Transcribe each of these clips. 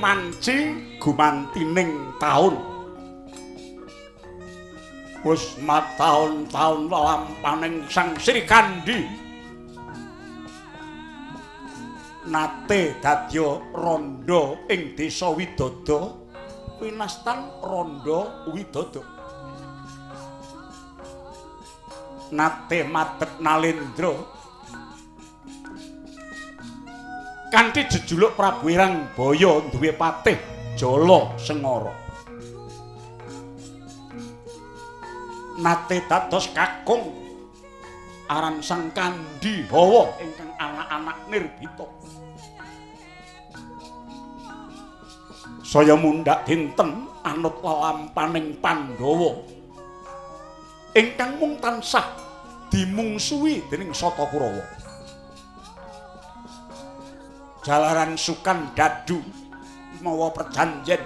Manci gumantining taun. Wis mataun-taun lelampaning Sang Sri Kandi. Nate dadya randha ing desa Widodo, winastan Randha Widodo. Nate madhep Nalendra kanthi jejuluk Prabu Irangbaya duwe patih Jala Sengara. Nate dados kakung aran Sang Kandi Hawa ingkang anak-anak nirbita. Saya mundhak dinten anut lelampaning Pandhawa ingkang mung tansah dimungsuhi dening Sata Kurawa. Jalaran sukan dadu mawa perjanjen.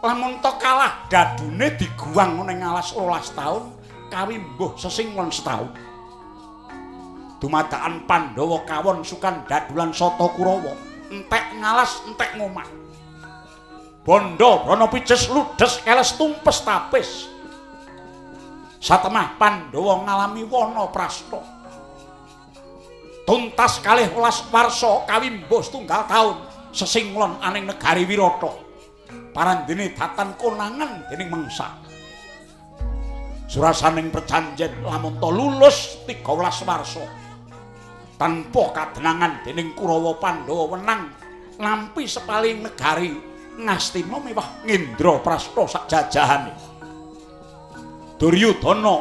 Lamun to kalah dadune diguwang ning alas 12 taun kawimbuh sesinglon setaun. Dumadakan Pandhawa kawon sukan dadulan Sata Kurawa entek ngalas entek ngomah. Bondo brana pijes ludes keles tumpes tapis. Satemah Pandhawa ngalami wana prasta. Tuntas kalih welas warsa kawimbuh setunggal taun sesinglon aning negari Wirata. Parandene datan konangan dening mangsa. Surasaning perjanjen lamun ta lulus 13 warsa. Tanpa kadenangan dening Kurawa Pandhawa wenang nampi sepaling negari Ngastina mewah Ngendraprasta sak jajahane. Duryudana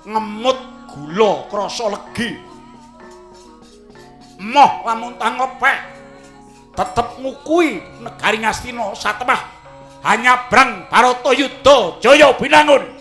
ngemut gula krasa legi. Moh lamun tanglepek tetep ngukui negari Ngastina satemah hanyabrang Bharatayuda Jaya Binangun.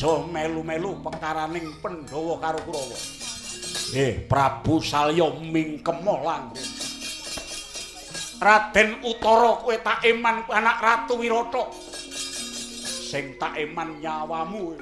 Melu-melu pekaraning Pandhawa karo Kurawa. Prabu Salya mingkema langgen. Raden Utara kowe tak eman anak Ratu Wirata. Sing tak eman nyawamu.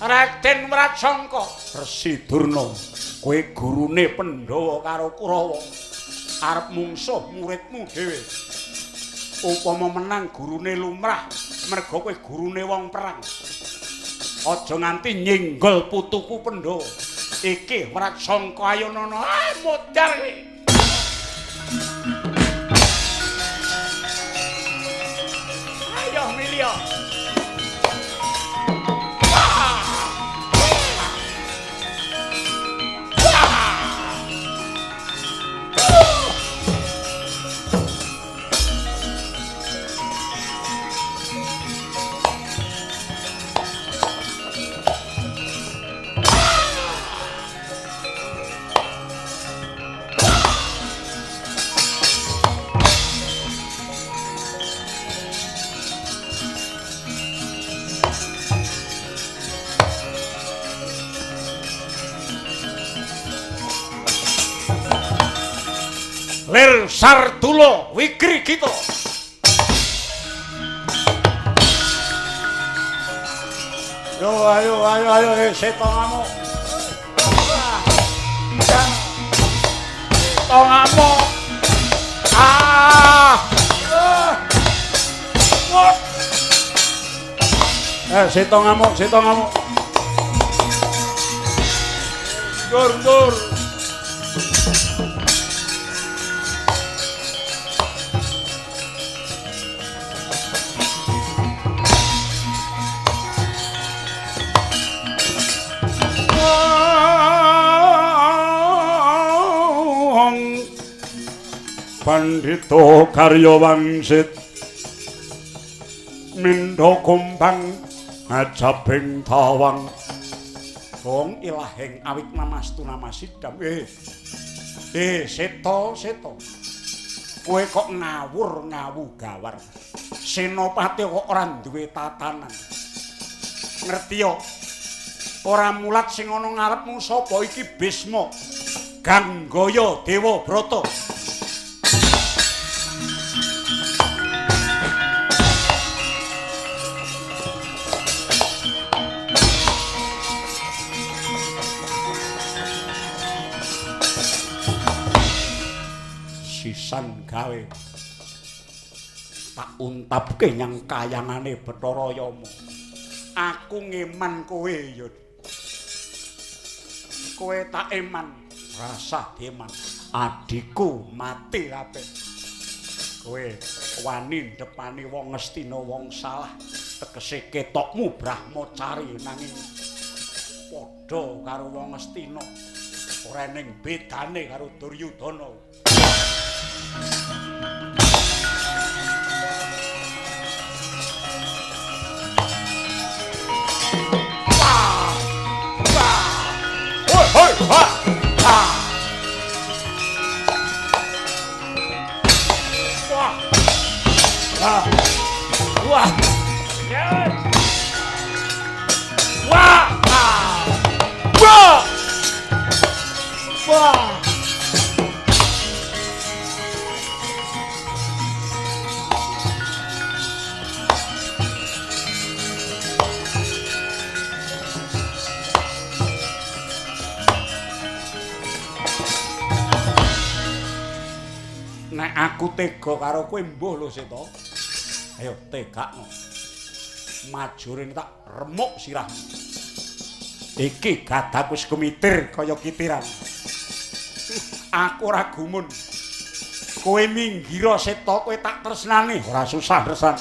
Raden Wratsangka, Resi Durna, kowe gurune Pandhawa karo Kurawa. Arep mungsuh muridmu dhewe. Upama menang gurune lumrah, merga kowe gurune wong perang. Aja nganti nyenggol putuku Pandhawa. Iki Wratsangka ayo nono. Ah, modar iki. Ayo milih. Lir Sardula Wigri Gita. Yo ayo ayo ayo seta ngamuk. Seta ngamuk. Ah. Seta ngamuk, seta ngamuk. Dur dur. Pandhita karya wangsit mindha kumbang ngajabing tawang gong ilahing awit namastu namasidam. Seta seta kowe kok ngawur ngawu gawar. Senopati kok ora duwe tatanan. Ngerti yo ora mulat sing ana ngarepmu sapa iki Bisma Ganggaya Dewa Brata. Sisan gawe tak untapke nyang kayangane Bathara Yama. Aku ngeman kowe ya. Kowe tak eman, rasah dieman. Adhiku mati kabeh. Kowe wani ndepani wong Ngastina wong salah. Tegese ketokmu brahmacari nanging padha karo wong Ngastina. Ora ning bedane karo Duryudana. Hoi, ha, ha. Wah. Wah. Wah. Wah. Wah. Wah. Nek aku tega karo kowe mbuh lho Seta. Ayo tegakno. Maju rene tak remuk sirahmu. Iki gadaku wis kumitir kaya kitiran. Aku ora gumun. Kowe minggira Seta, kowe tak tresnani, ora susah tresnan.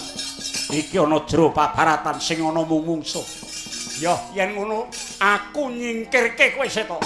Iki ana jero pabaratan sing ana mungungsuh. Ya yen ngono aku nyingkirke kowe Seta.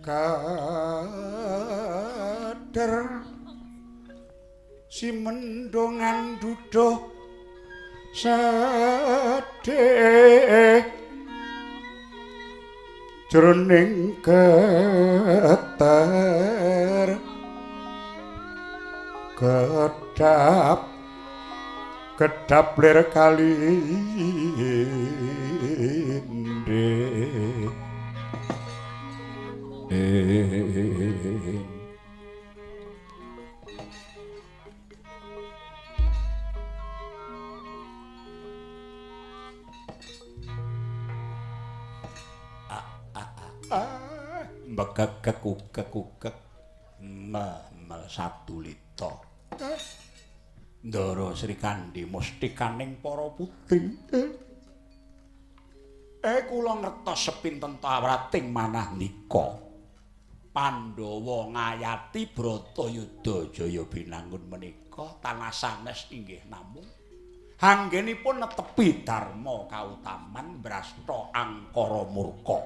Kader simendhungan duduh sedih jroning geter kedap kedap lir kalinde. Mbegegek ugek-ugek memel sadulita. Ndara Srikandhi mustikaning para putri. Kula ngertos sepinten tawrating manah nika. Pandhawa ngayati Bratayuda Jaya Binangun menika tanah sanes inggih namung anggenipun netepi dharma kautaman brasta angkara murka.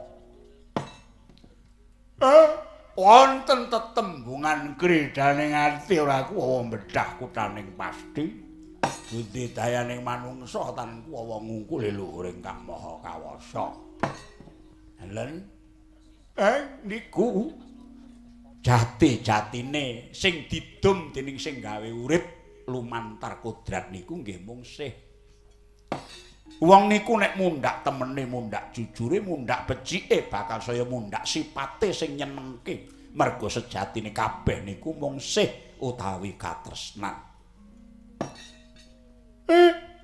Wonten tetembungan gridhaning ati ora kuwawa bedhah kuthaning pasti. Budi dayaning manungsa tan kuwawa ngungkuli luhur ingkang maha kawasa. Helen niku jati-jatine sing didum dening sing gawe urip lumantar kodrat niku nggih mung sih. Wong niku nek mundhak temene, mundhak jujure, mundhak becike, bakal saya mundhak sipate sing nyenengke. Mergo sejatine kabeh niku mung sih utawi katresnan.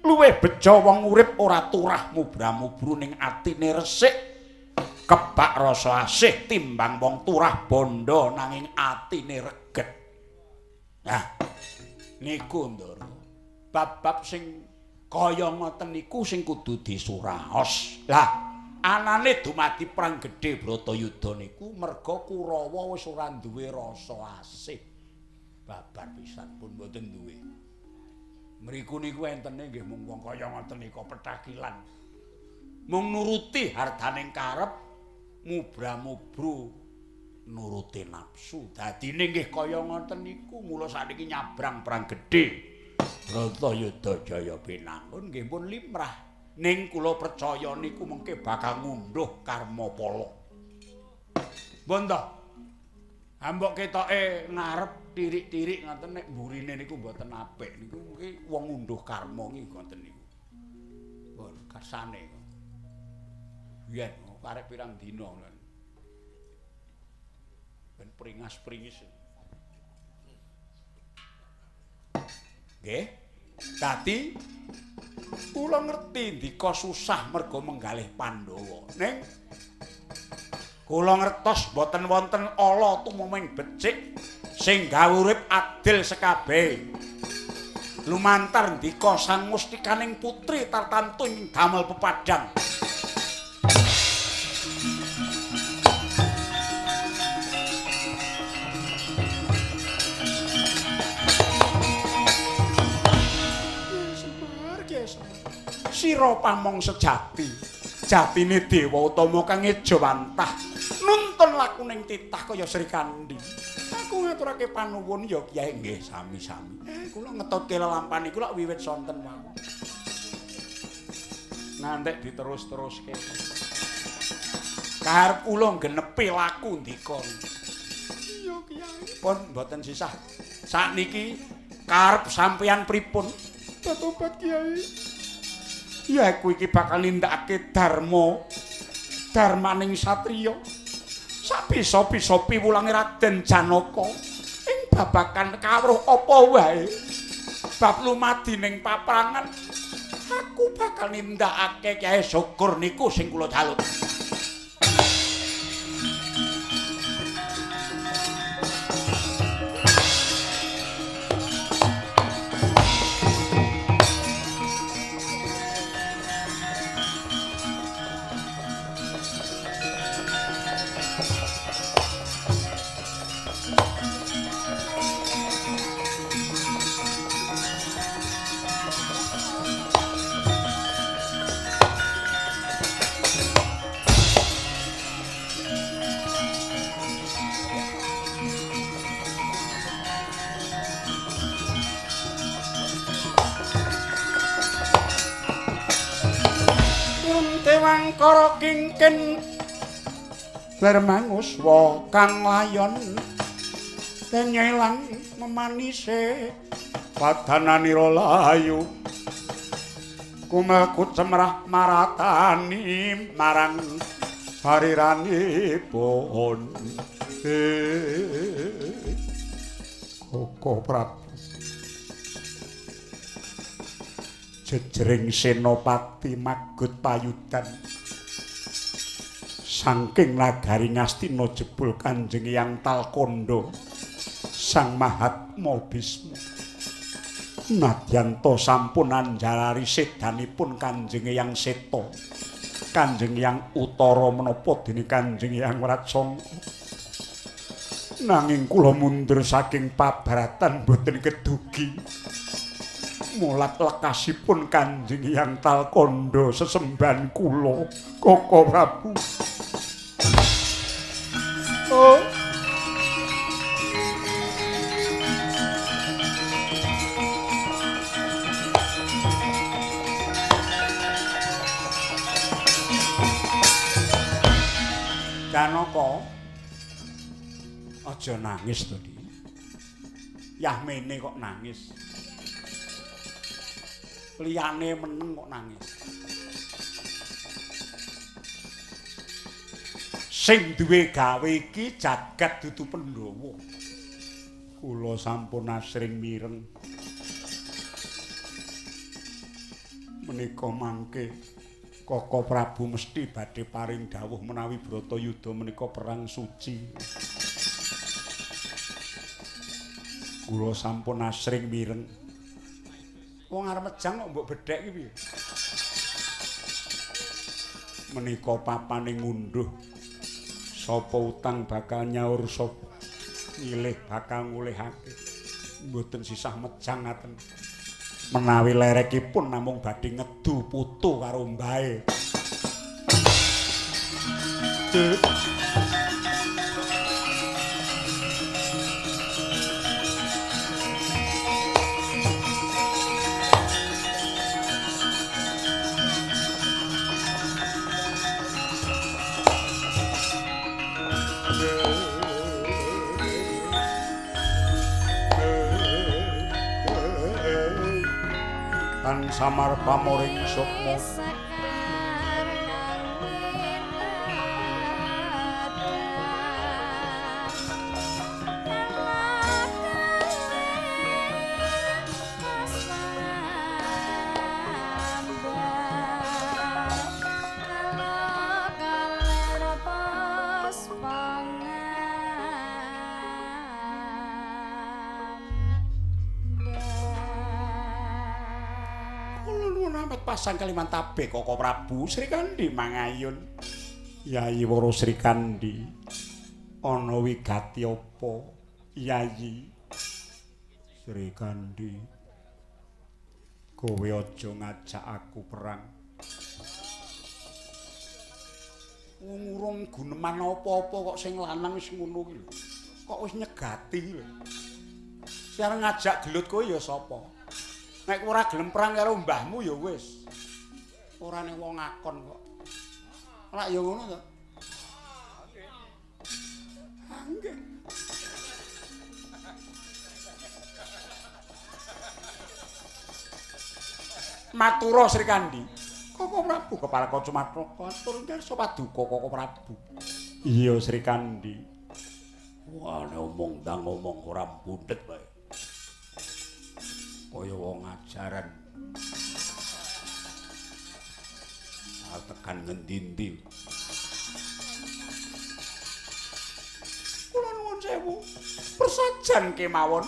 Luwih bejo wong urip ora turah mubra-mubru ning atine resik, kebak rasa asih timbang wong turah bondo nanging atine reget. Nah, niku Ndara, bab-bab sing kaya ngoten niku sing kudu disuraos. Lah, anane dumadi perang gedhe Bratayuda niku merga Kurawa wis ora duwe rasa asih. Babar pisan pun mboten duwe. Mriku niku entene nggih mung wong kaya ngoten nika petakilan. Mung nuruti hardaning karep, mubra-mubru nuruti nafsu. Dadine nggih kaya ngoten niku, mula sakniki nyabrang perang gedhe Bratayuda Jaya Binangun nggih pun limrah. Ning kula percaya niku mengke bakal ngunduh karma pala. Mbon to? Ambok ketoke ngarep tirik-tirik ngoten nek mburine niku mboten apik niku mungkin wong ngunduh karma nggih ngoten niku. Pun kersane. Yen karek pirang dina ngoten. Ben pringas-pringis. Nggih. Dadi kula ngerti ndika susah merga menggalih Pandhawa. Ning kula ngertos mboten wonten ala tumoming becik sing gawe urip adil sekabehe. Lumantar ndika sang mustikaning putri tartamtu ing damel pepadang. Sira pamong sejati, jatine dewa utama kang ejawantah nuntun lakuning titah kaya Srikandhi. Aku ngaturake panuwun ya Kyai. Nggih, sami-sami. Kula ngetutke lelampahan niku lak wiwit sonten wau. Ngantek diterus-teruske. Karep kula nggenepi laku ndika. Iya Kyai. Pun mboten sisah. Sakniki karep sampeyan pripun? Tobat Kyai. Ya aku iki bakal nindakake dharma dharmaning satriya. Sabisa-bisa piwulange Raden Janaka ing babagan kawruh apa wae. Bab lumadi ning paprangan aku bakal nindakake Kyai Syukur niku sing kula jaluk. Angkara kingkin lir manguswa kang layon tenyelang memanise padananira layu kumelku cemrah maratani marang hariranipun. Koko Prabu jejering senopati magut payudan saking nagari Ngastina jebul Kanjeng Hyang Talkandha Sang Mahatma Bisma. Nadyan ta sampun anjalari sedanipun Kanjeng Hyang Seta, Kanjeng Hyang Utara menapa dene Kanjeng Hyang Wratsangka. Nanging kula mundur saking pabaratan boten kedugi. Mulat lekasipun Kanjeng Hyang Talkandha sesembahan kula Koko Prabu. Oh. Janaka, aja nangis to, Dik. Yahmene kok nangis. Liyane meneng kok nangis. Sing duwe gawe iki jagat dudu Pandhawa. Kula sampun asring mireng. Menika mangke Koko Prabu mesti badhe paring dawuh menawi Bratayuda menika perang suci. Kula sampun asring mireng. Wong arep mejang kok mbok bedhek iki piye? Menika papane ngunduh. Sapa utang bakal nyaur, sapa nyilih bakal ngulihake. Mboten sisah mejang ngaten. Menawi lerekipun namung badhe ngedu putu karo mbahe. Tan samar pamoring sukma pasang Kalimantabe Koko Prabu Srikandhi mangayun. Yayi Wara Srikandhi, ana wigati apa Yayi Srikandhi? Kowe aja ngajak aku perang. Wong urung guneman apa-apa kok sing lanang wis ngono ki lho. Kok wis nyegati lho. Sing arep ngajak gelut kowe ya sapa? Nek ora gelem perang karo mbahmu ya wis. Ora ning wong ngakon kok. Lak ya ngono to. Nggih. Matura Srikandhi. Koko Prabu kepala kaca matraka atur ngarsa paduka Koko Prabu. Iya Srikandhi. Wah, nek omong ndang ngomong ora bundet bae. Kaya wong ajaran. Tekan ngendi-endi. Kula nuwun sewu. Persajan kemawon.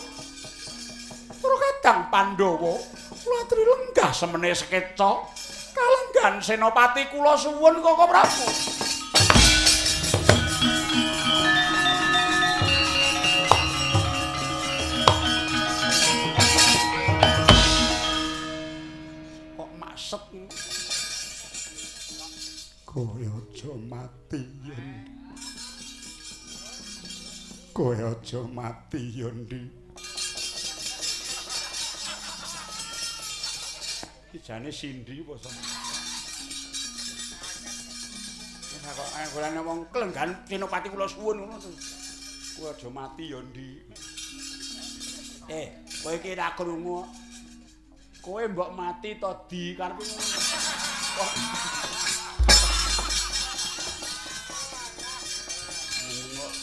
Para kadang Pandhawa, kula aturi lenggah semene sekeca. Kalenggan senopati kula suwun Koko Prabu. Kok maksud kowe aja mati yen. Kowe aja mati yen ndi. Iki jane sindhi apa sapa? Golek-golekane wong klenggan Senopati kula suwun ngono to. Kowe aja mati ya, Ndik. Kowe iki ra krungu. Kowe mbok mati to di karepe ngono. Kok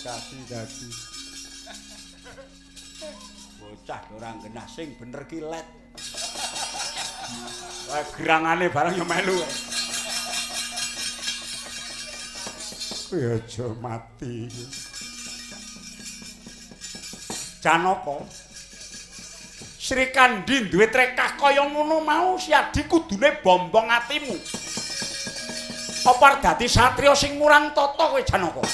dadi-dadi. Bocah ora genah sing bener ki let. Wah, gerangane barang ya melu. Kowe aja mati. Janaka. Srikandhi duwe trekah kaya ngono mau Siadi kudune bombong atimu. Apa arep dadi satriya sing murang tata kowe Janaka?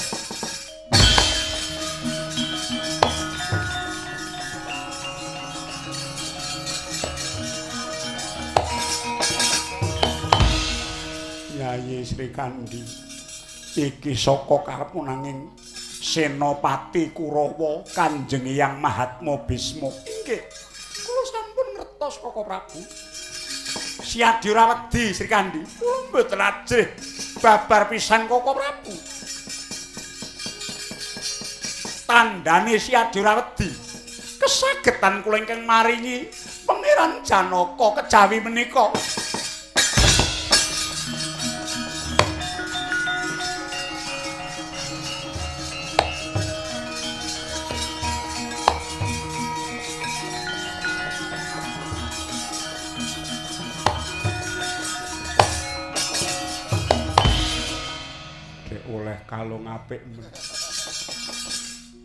Yayi Srikandhi iki saka karepmu nanging Senopati Kurawa Kanjeng Hyang Mahatma Bisma. Inggih, kula sampun ngertos Koko Prabu. Siadi ora wedi Srikandhi. Kula mboten ajrih babar pisan Koko Prabu. Tandane Siadi ora wedi. Kesagetan kula ingkang maringi Pangeran Janaka kejawi menika. Kalung apik men.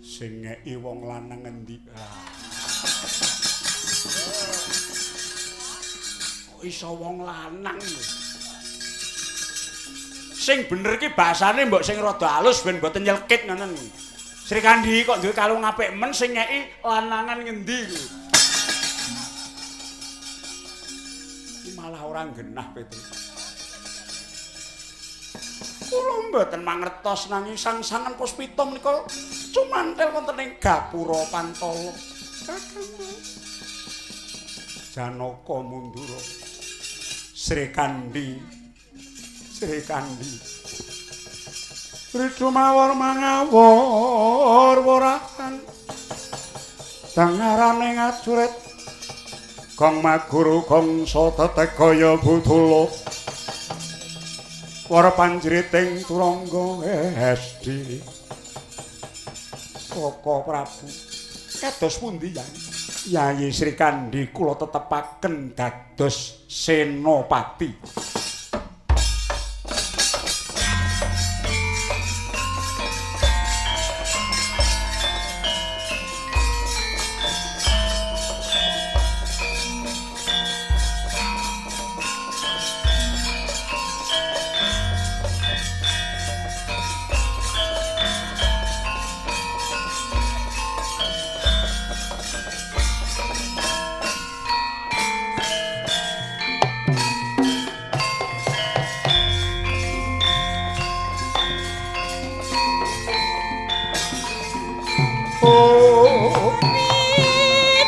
Sing ngeki wong lanang endi? Kok iso wong lanang lho. Sing bener iki bahasane mbok sing rada halus ben mboten nyelkit ngoten. Srikandhi kok duwe kalung apik men sing ngeki lanangan ngendi lho. Iki malah ora genah Petru. Kula mboten mangertos nanging sang-sangan puspita menika cumanthel wonten ing gapura pantala. Kakang Janaka mundura. Srikandhi. Srikandhi. Ridu mawar mangawur warahan. Dangarane ngajurit. Gong maguru gongsa tetekaya budula. Wara panjriting turangga esti. Koko Prabu, kados pundi Yayi? Yayi Srikandhi kula tetepaken dados senopati.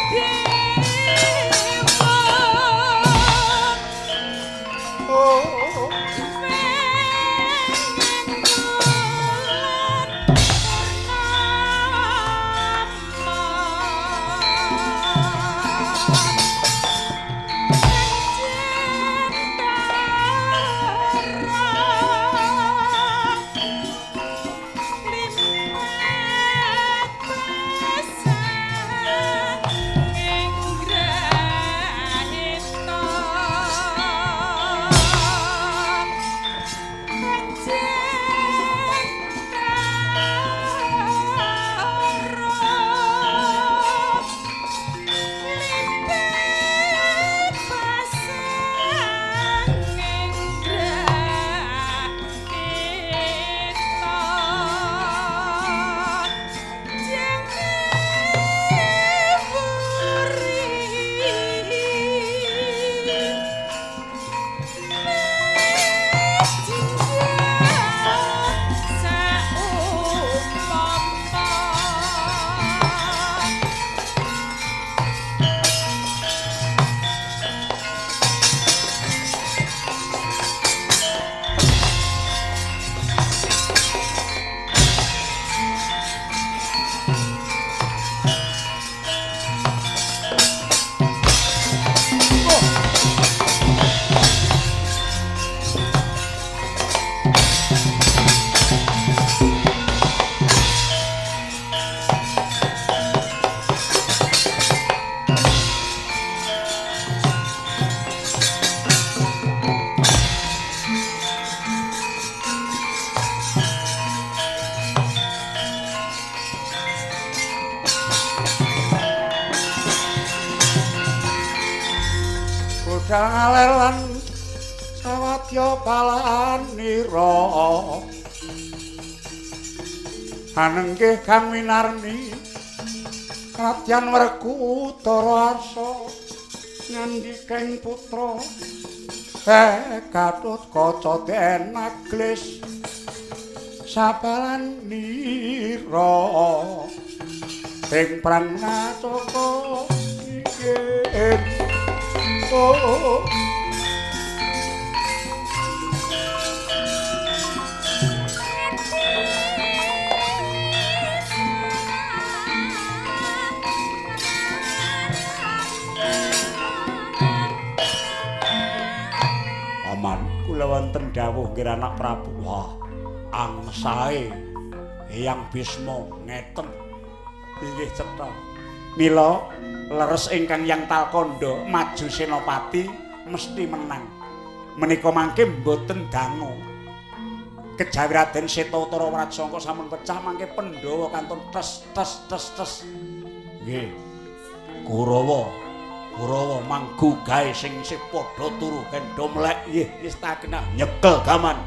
Yes. Enggal ngaler lan sawadya balanira. Anenggih kang winarni Radyan Werkudara arsa ngandhikeng putra Gatotkaca den aglis sabalanira ing prang nacaka iki. Oh. Paman, kula wonten dawuh nggih anak Prabu. Wah, angsae Eyang Bisma ngeten. Inggih cetha. Mila leres ingkang Yang Talkandha maju senopati mesti menang. Menika mangke mboten dangu. Kejawi Raden Seta Utara Wratsangka sampun pecah mangke Pandhawa kantun tes tes tes tes. Nggih. Kurawa Kurawa manggu gawe sing isih padha turu kendho mlek. Nggih, wis tak kena nyekel gaman.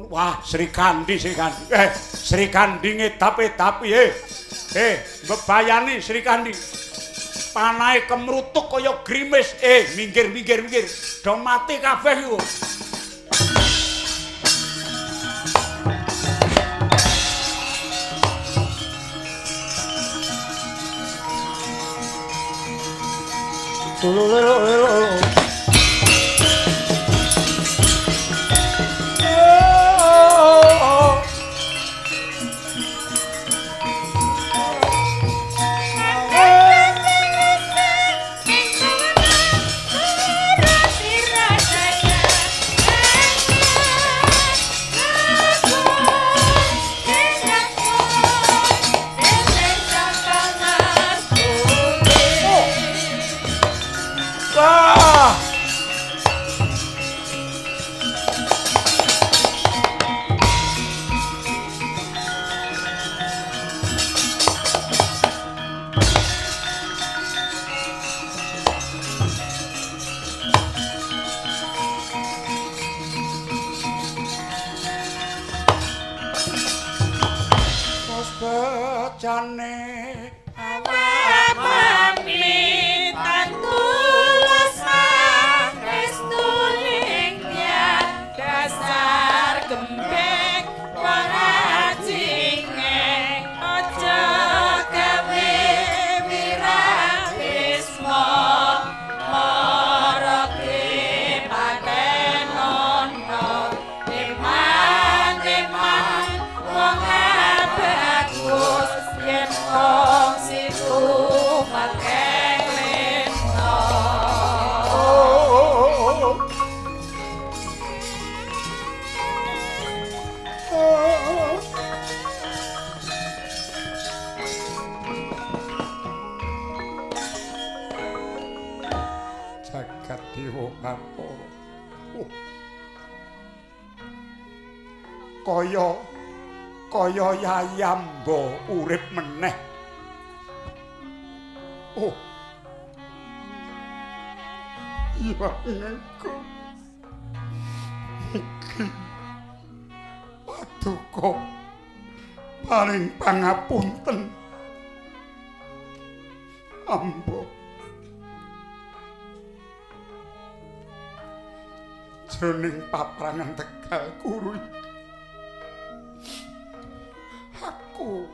Wah, Srikandi, Srikandi. Srikandi ngedap-edapi, mbebayani Srikandi. Panahe kemrutuk kaya grimis. Minggir, minggir, minggir. Do mati kabeh iku. Kaya kaya yayamba urip meneh. Oh. Iya engko. Iki paduka Paring pangapunten. Ambo. Jroning paprangan Tegal Kuru aku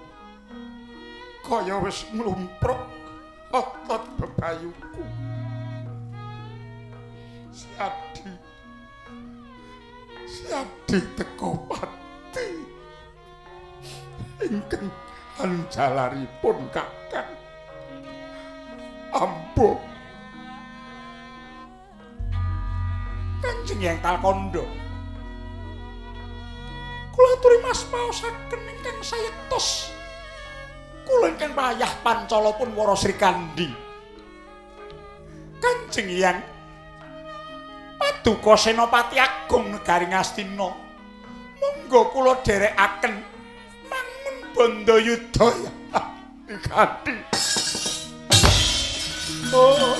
kaya wis mlumpruk otot bebayuku. Siadi teko pati ingkang anjalaripun kakang. Ambo. Kanjeng Hyang Talkandha, kula aturi mas maosaken ingkang sayektos. Kula ingkang payah pancala pun wara Srikandhi. Kanjeng Hyang Paduka Senopati Agung Negari Ngastina, monggo kula dherekaken mangun bandayuda ya Srikandhi. Oh.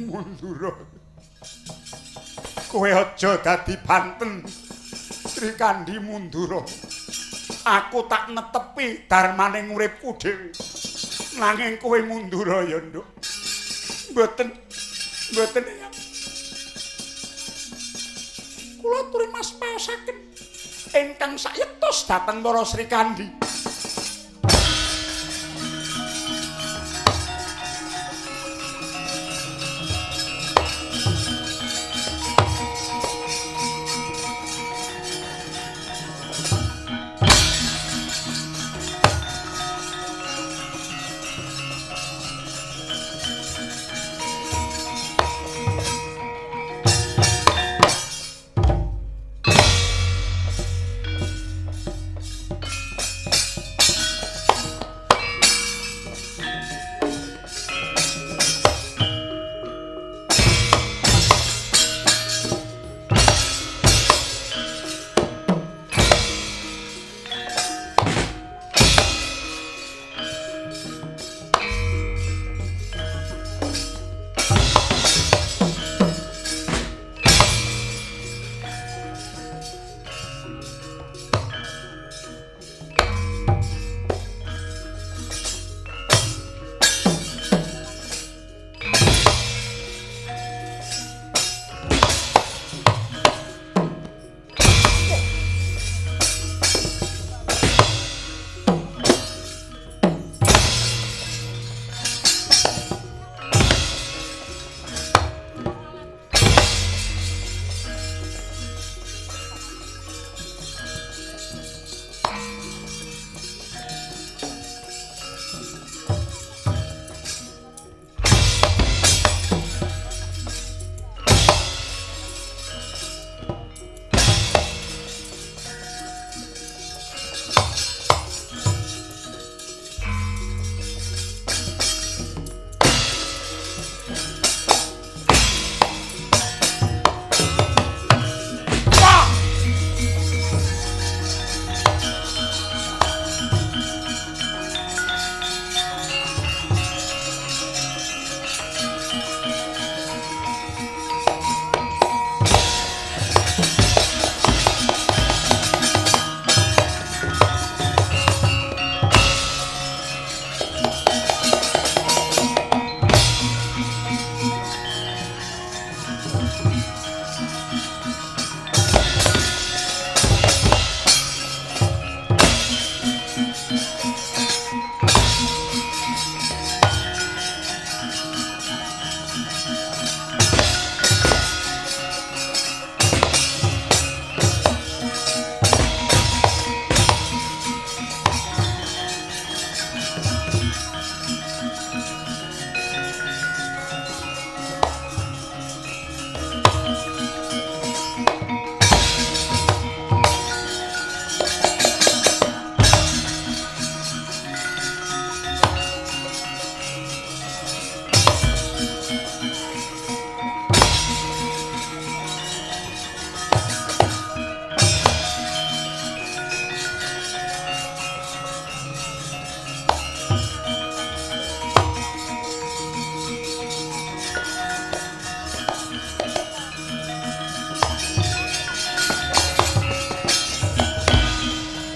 Mundura. Kowe aja dadi banten. Srikandhi mundura. Aku tak netepi darmaning uripku dhewe. Nanging kowe mundura ya, Nduk. Mboten. Mboten ya. Kula aturi mas paosaken ingkang sayektos dhateng para Srikandhi.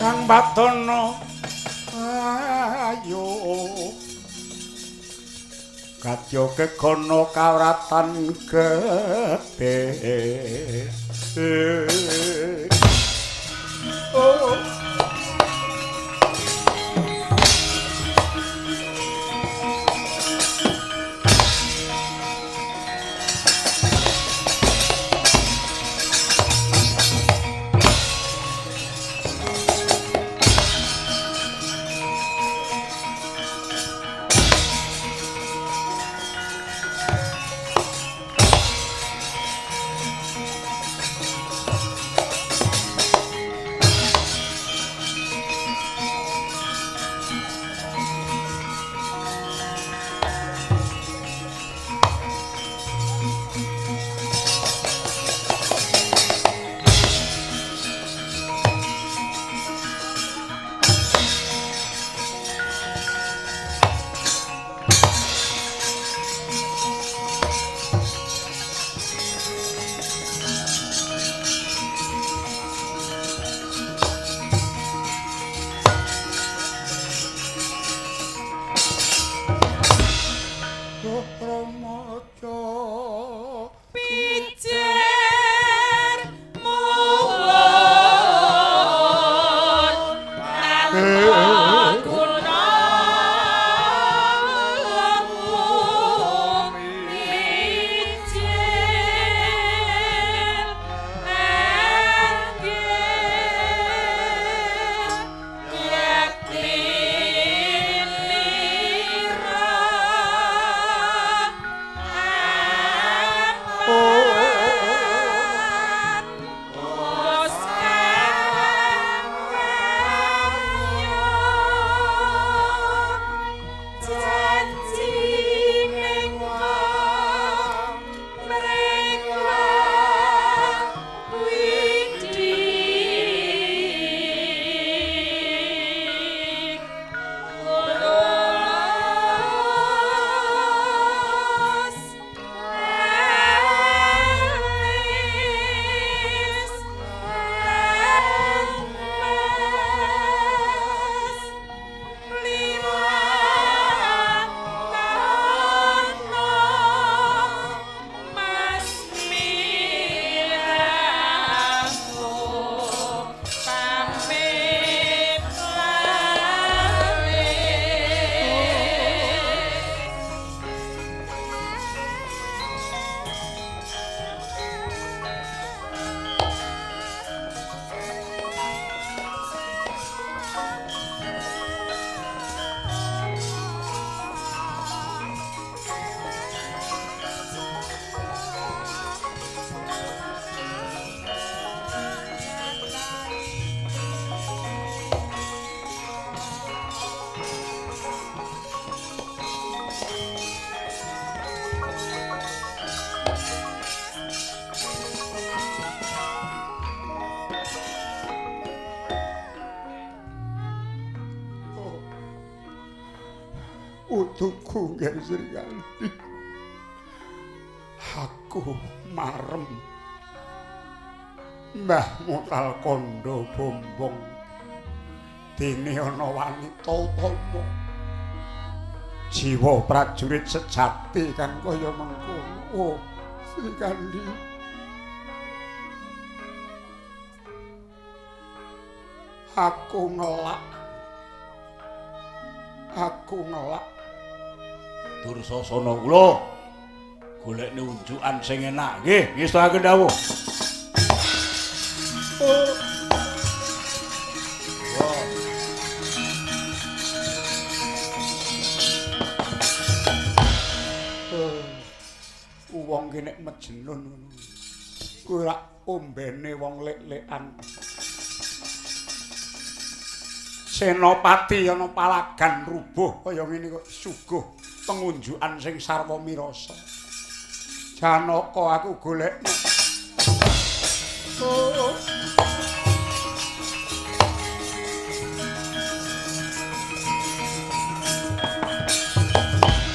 Kang Badono ayo kadya kekono kawratan gedhe. Oh. Utuku nggih Srikandhi. Aku marem. Mbah Mutal kandha bombong. Dene ana wanita utama. Jiwa prajurit sejati kang kaya mengkono. Oh, Srikandhi. Aku ngelak. Aku ngelak. Dursasana kula golekne unjukan sing enak. Nggih, ngestokaken dawuh. Wong ki nek mejenun ngono. Kuwi rak ombene wong lek-lekan. Senopati ana palagan rubuh kaya ngene kok suguh pengunjukan sing sarwa mirasa. Janaka aku golekno. Oh.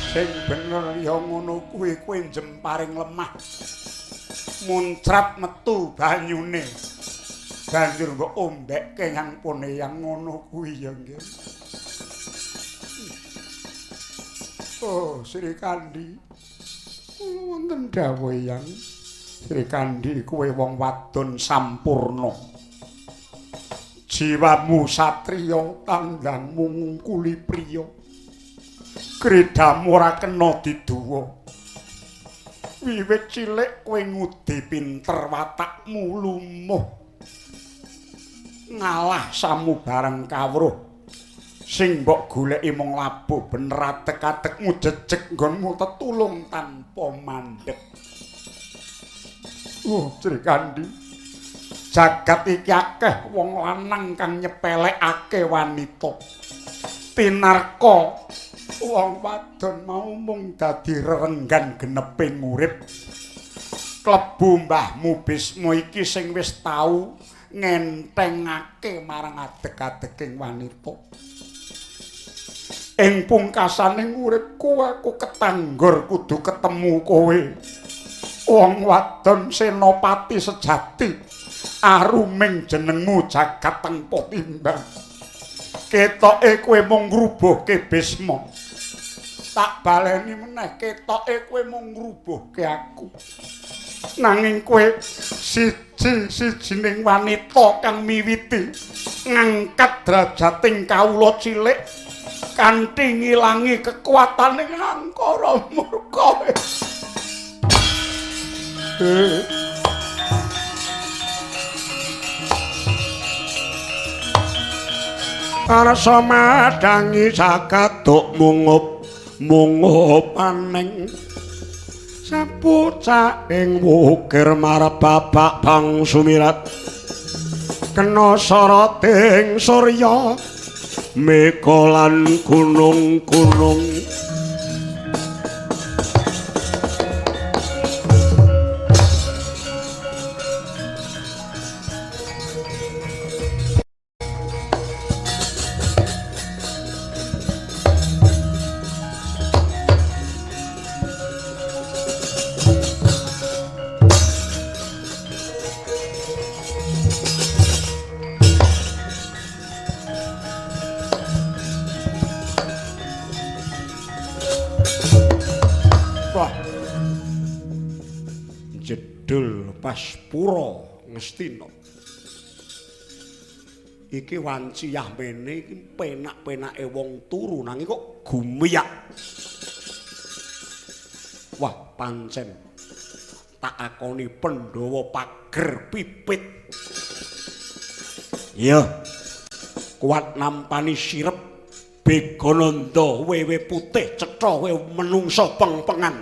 Sing bener ya ngono kuwi, kuwi jemparing lemah. Muncrat metu banyune. Banjur mbok ombekke yang pone yang ngono kuwi ya nggih. Oh, Sri Kandi. Kula wonten dawuh yang Sri Kandi kowe wong wadon sampurna. Jiwamu satriya, tandangmu ngungkuli priya. Kredamu ora kena diduwa. Wiwit cilik kowe ngudi pinter, watakmu lumuh. Ngalah samubarang kawruh. Sing mbok goleki mung labuh bener adeg-adegmu jejeg nggonmu tetulung tanpa mandheg. Oh, Sri Kandi. Jagat iki akeh wong lanang kang nyepelekake wanita. Tinarka wong wadon mau mung dadi rerenggan geneping urip. Klebu mbahmu Bisma iki sing wis tau ngentengake marang adeg-adeking wanita. Ing pungkasaning uripku aku ketanggor kudu ketemu kowe. Wong wadon senopati sejati. Aruming jenengmu jagat tanpa timbang. Ketoke kowe mung ngrubuhke Bisma. Tak baleni meneh, ketoke kowe mung ngrubuhke aku. Nanging kowe siji-sijining wanita kang miwiti ngangkat derajating kawula cilik kanthi ngilangi kekuataning angkara murka. Arsa madangi jagat mungup mungup aning sapucaking wukir marep bapak bang sumirat kena soroting surya mega lan gunung-gunung. Pura Ngastina iki wanci yahmene iki penak-penake wong turu nanging kok gumiyak. Wah, pancen tak akoni Pandhawa pager pipit. Iya. Kuat nampani sirep Begananda wewe putih cetha wewe menungsa pengpengan.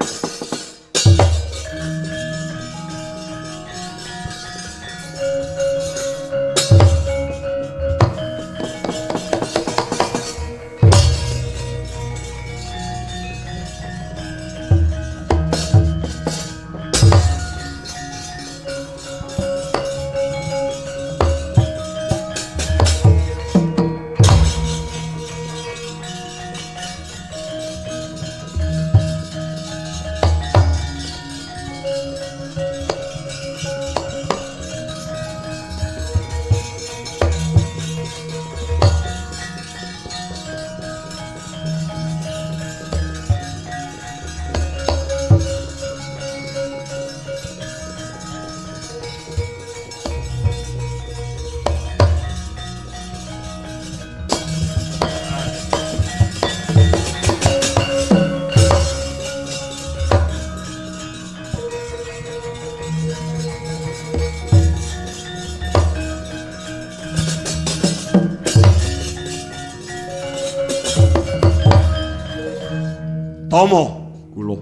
Tomo kula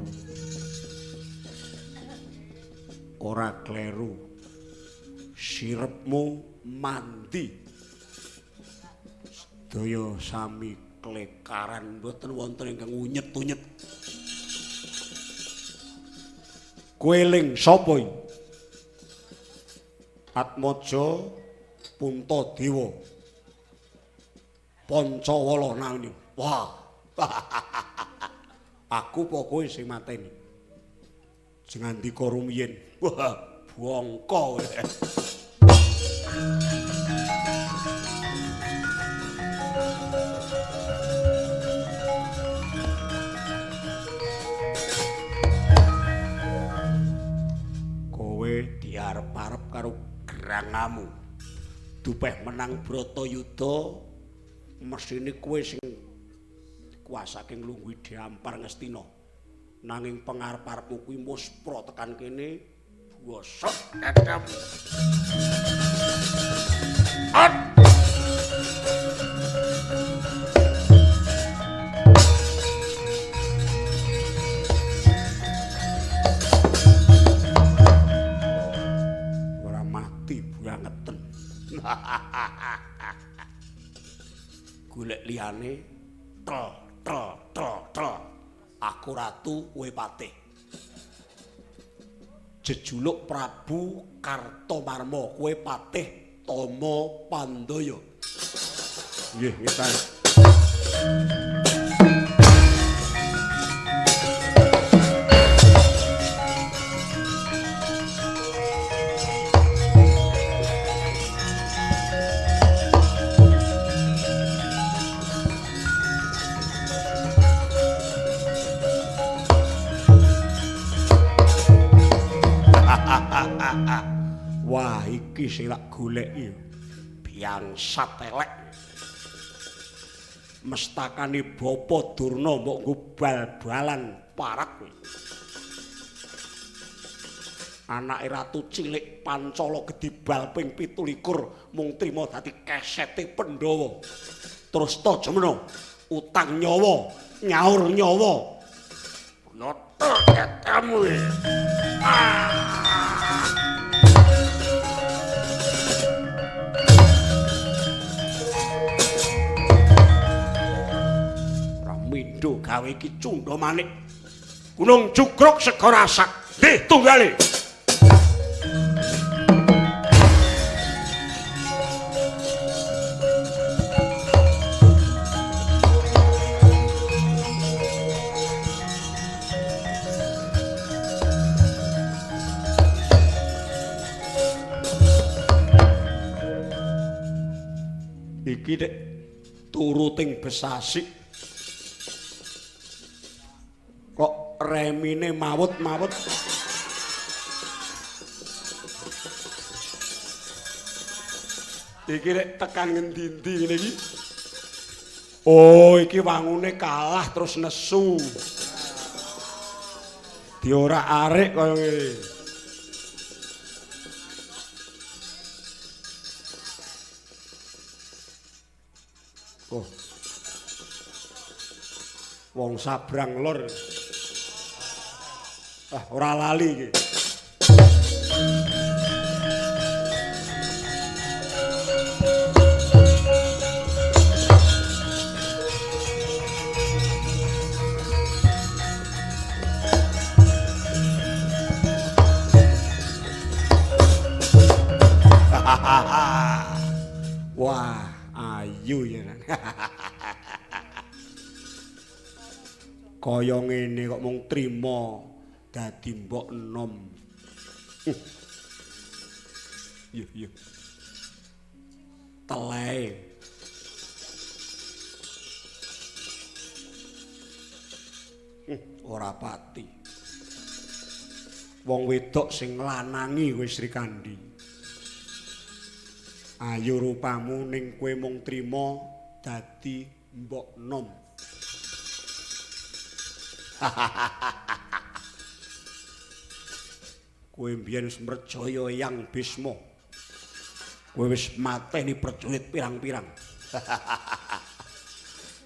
ora kleru, sirepmu mandi sedaya sami klekaran mboten wonten ingkang unyet-unyet. Kowe eling sapa iki? Atmaja Puntadewa Pancawala nanging. Wah. Aku apa kowe sing mateni? Aja ngandika rumiyin. Wah, bongko. Drangamu. Dupeh menang Bratayuda mesthine kowe sing kuasake nglungguhi Dampar Ngastina. Nanging pengarep-arepmu kuwi muspra tekan kene bosok tetep. Ora mati bangeten. Golek liyane tel tel tel tel. Aku ratu kowe patih. Jejuluk Prabu Kartomarma, kowe patih Tama Pandaya. Nggih, ngetan. Wah, iki sing tak goleki. Biangsat elek. Mestakane Bapa Durna mbok nggo bal-balan parak kowe. Anake ratu cilik Pancala gedhi bal ping 27 mung trima dadi kesete Pandhawa. Terus ta jemena utang nyawa, nyaur nyawa. Noto ketemu. Mindo gawe iki cundha manik. Gunung Jugruk segara asak. Nggih tunggale. Iki nek turu ting besasik kok remine mawut-mawut. Iki nek tekan ngendi-endi ngene iki. Oh, iki wangune kalah terus nesu. Diorak-arik kaya ngene. Oh. Wong sabrang lor. Ah, ora lali iki. Wah, ayu ya. Kaya ngene kok mung trima dadi mbok enom. Yo yo. Teleh. Ora pati. Wong wedok sing nglanangi kowe Srikandhi. Ayu rupamu ning kowe mung trima dadi mbok enom. Kowe mbiyen wis mrejaya Eyang Bisma. Kowe wis mateni prajurit pirang-pirang.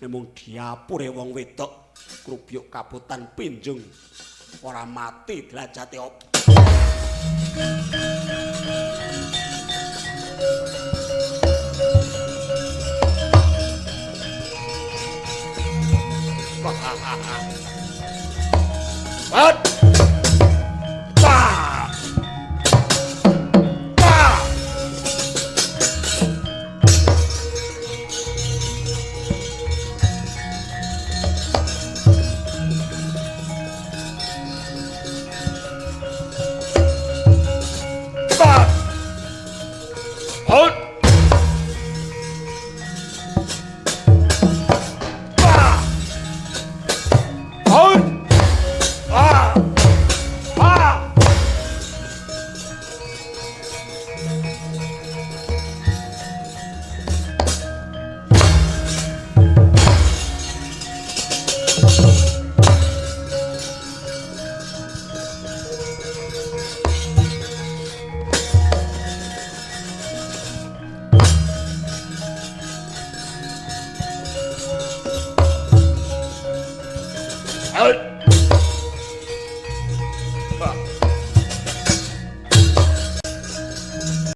Nek mung diapure wong wedok krubyuk kabotan pinjung ora mati derajate opo. What? Pa! Pa! Pa! Hot! Pa! Hot! Ah! Ah! Pak.